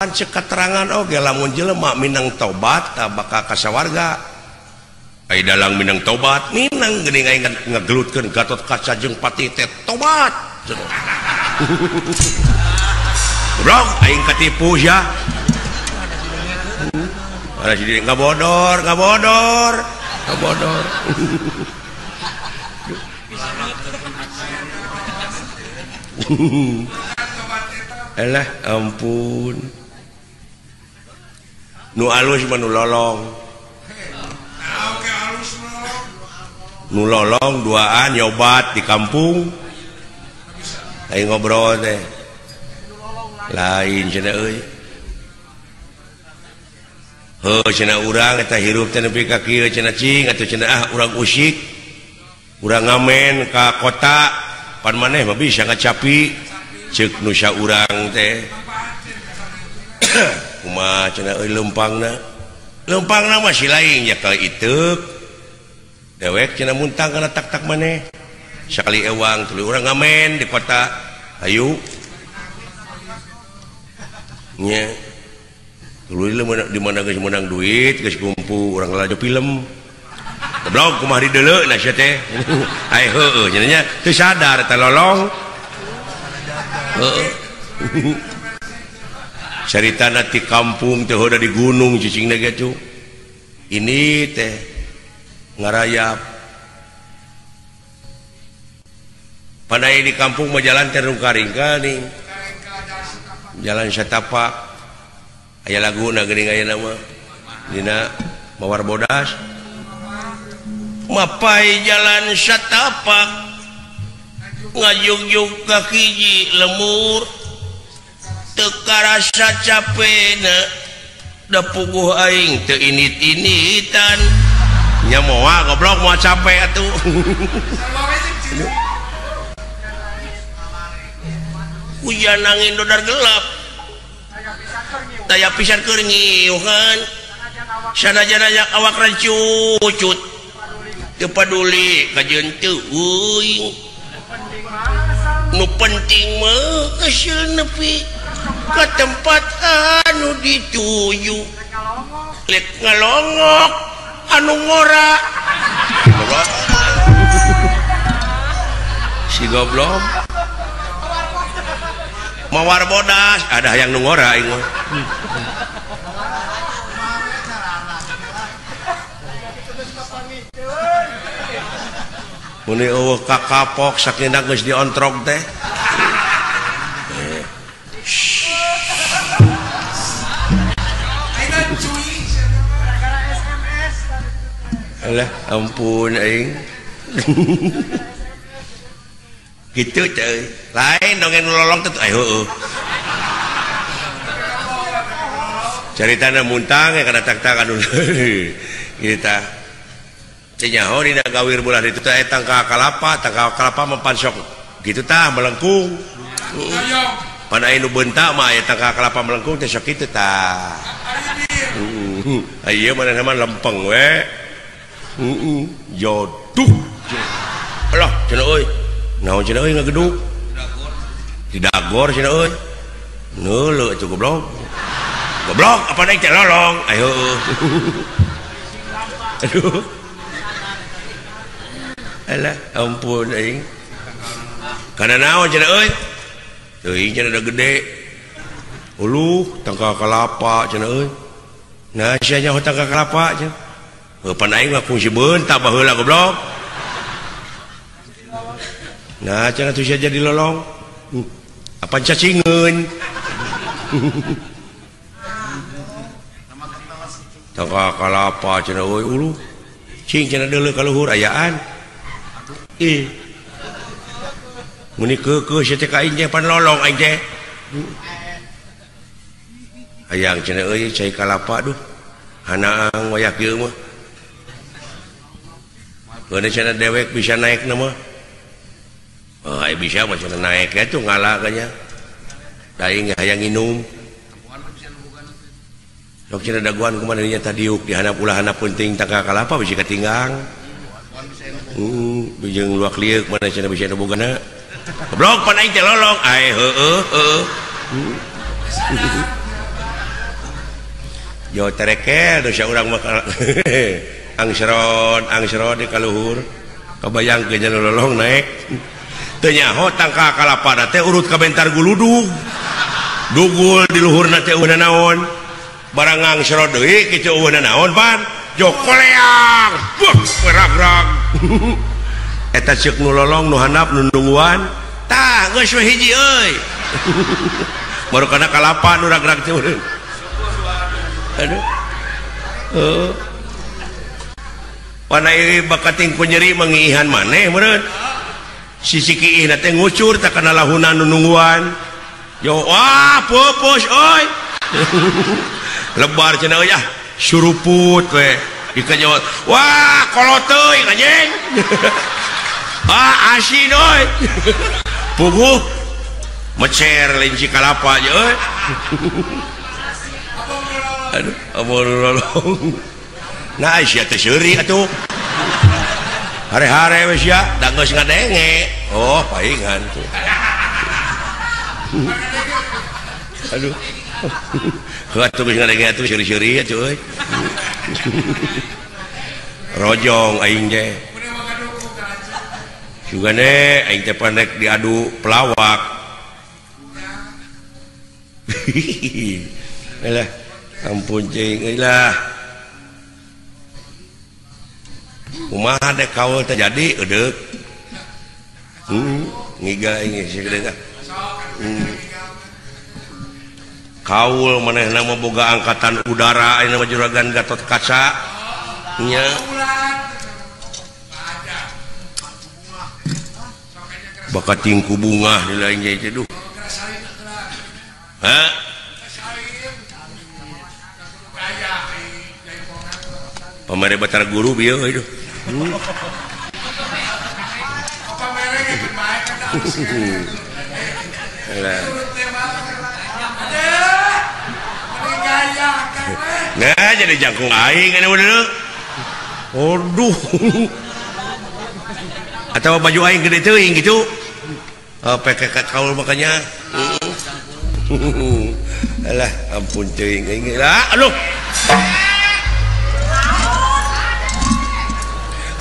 Pan cek keterangan oge lamun jelema minang tobat tah bakal ka sawarga. Ai dalang minang tobat minang geuning aing ngegelutkeun Gatot Kaca jeung Patih teh tobat. Goblok aing katipu ya. Ada si diri ngabodor, ngabodor, ngabodor. Elah ampun. Nu alus mah nu lolong. Nu lolong duaan nyobat di kampung. Aing ngobrol teh. Lain cenah euy. Heuh cenah urang eta hirup teh nepi ka kieu cenah cing atuh cenah ah urang usik. Urang ngamen ka kota pan maneh mah bisa ngacapi ceuk nu saurang teh. Kumaha cenah euy leumpangna. Leumpangna mah si lain ya kali iteuk. Dewek cenah muntang kana tak-tak maneh. Sakali ewang tuluy urang ngamen di kota. Hayu. Nya. Tuluy di mana geus meunang duit geus kumpul urang lalajo film. Goblok kumaha dideuleu na sia teh. Ai heueuh cenah nya teu sadar teh lolong. Heueuh. Caritana ti kampung teh heuda di gunung cicingna ge cu. Ini teh ngarayap. Pandai di kampung mah jalan teh rungka-ringka nih. Jalan satapak. Aya laguna geuning aya nama dina Mawar Bodas. Mapai jalan satapak ngajugjug ka hiji lemur teu karasa capena da puguh aing teu init-initan nya moal goblok moal capek atuh. Hujan angin dodar gelap daya pisan keur ngiuhan sanajan awak rancucut teu paduli kajeun teu euing nu penting mah euseul nepi ka tempat anu dituju lek ngalongok anu ngora. Si goblok Mawar Bodas ada yang nu ngora aing mah. Muni eueuh kakapok sakina geus diontrog teh. Alah ampun aing. Gitu teh. Lain dongeng lolong teh heueuh. Caritana muntang ya kana tak-tak anu. Kitu tah. Teu nyaho dina gawir bulah ditu teh tangka kalapa mah pansok kitu tah melengkung. Pan aya nu beunta mah aya tangka kalapa melengkung teh sok kitu tah. Heeh. Ieu manehna mah lempeng we. Heeh, joduh. Alah cenah euy. Naon cenah euy ngageduk? Di dagor cenah euy. Neuleuh atuh goblok. Goblok apa naik teh lolong. Ayo. Aduh. Alah ampun aing. Kana naon cenah euy? Teuing cenah da gede. Uluh tangka kalapa cenah euy. Nah sia nyaho tangka kalapa cenah. Heuh pan aing mah kungsi beunta baheula goblok. Nah cenah tuh sia jadi lolong. Apa cacingeun. Tangka kalapa cenah euy uluh. Cing cenah deuleu ka luhur ayaan. Ih. Muni keukeuh sia teh ka aing teh pan lolong aing teh. Hayang cenah euy cai kalapa duh. Hanaang wayah kieu mah. Keun cenah dewek bisa naek na mah. Oh, ai bisa mah cenah naek atuh ngala kanya. Da aing hayang nginum. Sok cenah daguan kumaha dinya tadiuk di handap ulah handap penting tangka kalapa bisi katinggang. Jeung luak lieuk mana cenah bisa nu bogana. Goblok pan aing teh lolong. Ai heueuh heueuh. Yo terekel dosa urang mah angsrod angsrod di kaluhur. Kabayang ke jalur lolong naik. Teu nyaho tangkal kalapa teh urut ka bentar guludug. Dugul di luhurna teh eueuh naon. Barang angsrod deui kitu eueuh naon pan. Jo koleang. Buh rag-rag. Eta ceuk nu lolong nu handap nu nungguan. Tah geus we hiji euy. Baru kana kalapa nu rag-rag teh. Aduh. Pana ieu bakating ku nyeri mangiihan maneh meureun. Sisi kiihna teh ngucur tak kana lahuna nu nungguan. Yo wah pupus euy. Lebar cenah euy ah suruput we. Dikajawat. Wah kolot teuing anjing. Ah asin euy. Puguh mecer linci kalapa aja euy. Aduh, amun lolong. Nah, sia teh seuri atuh. Hare-hare we sia, da geus ngadenge. Oh, paingan tuh. Aduh. Heuh atuh geus ngadenge atuh seuri-seuri atuh euy. Rojong aing teh. Sugane aing teh pandek diadu pelawak. Alah, ampun cing euy lah. Kumaha dek kaul teh jadi eudeuk. Ngiga aing segede tah. Kaul manehna mah boga angkatan udara ayeuna mah juragan Gatot Kaca. Nya. Bakating ku bungah di lain ge duh. Hah? Pamere Batara Guru bieu euy duh. Nah, jadi jangkung aing kan udah. Aduh. Atau baju aing gede teuing gitu. Oh, PKK kaul makanya. Alah, ampun teuing aing lah. Aduh.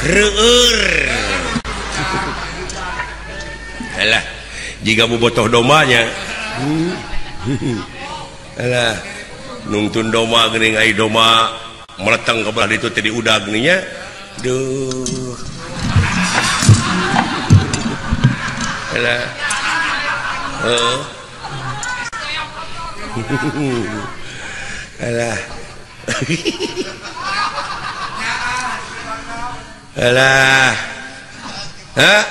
Reur. Alah, jika bobotoh domanya. Alah, nungtun doma geuning ai doma meleteng ke belah ditu teh diudag nya. Duh. Alah. Heeh. Alah. Alah. Hah?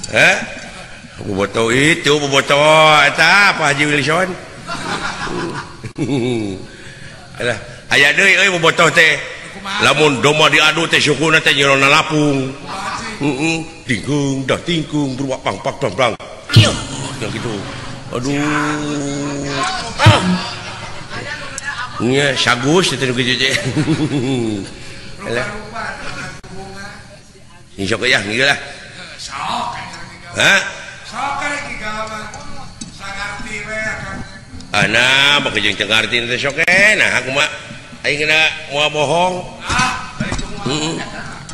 Hah? Bobotoh itu bobotoh eta Pak Haji Wilson. Alah, aya deui euy bobotoh teh. Lamun domba diadu teh sukuna teh nyerona lapung. Heeh, tingkung dah tingkung beruak pang pak bang bang. Yang gitu. Aduh. Ah. Nya sagus teh nu kitu teh. Alah. Insya Allah ya, ngieu lah. Hah? Ana baka jeung teu ngarti teh sok nah aku mah aing kena moal bohong. Heeh.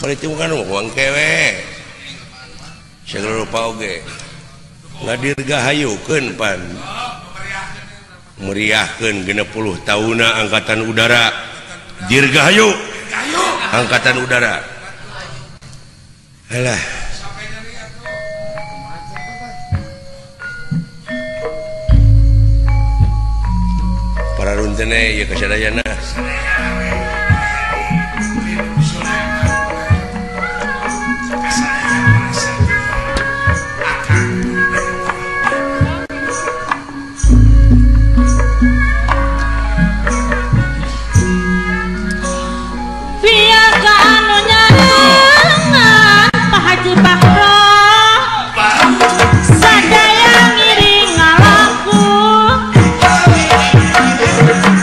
Bari teu kan bohong kewe. Sagala rupa oge. Ngadirgahayukeun pan. Meriahkeun 60 taunna angkatan udara. Dirgahayu. Angkatan udara. Alah. Para runtene ieu kasadayana.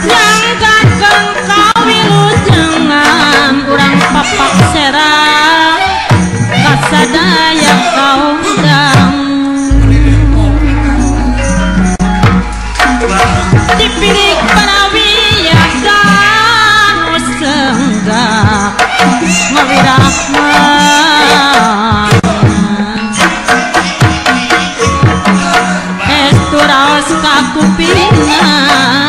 Yang ganteng kawin. Dipirik parawiyasan senggak ngawirahma estu raos kakupingan.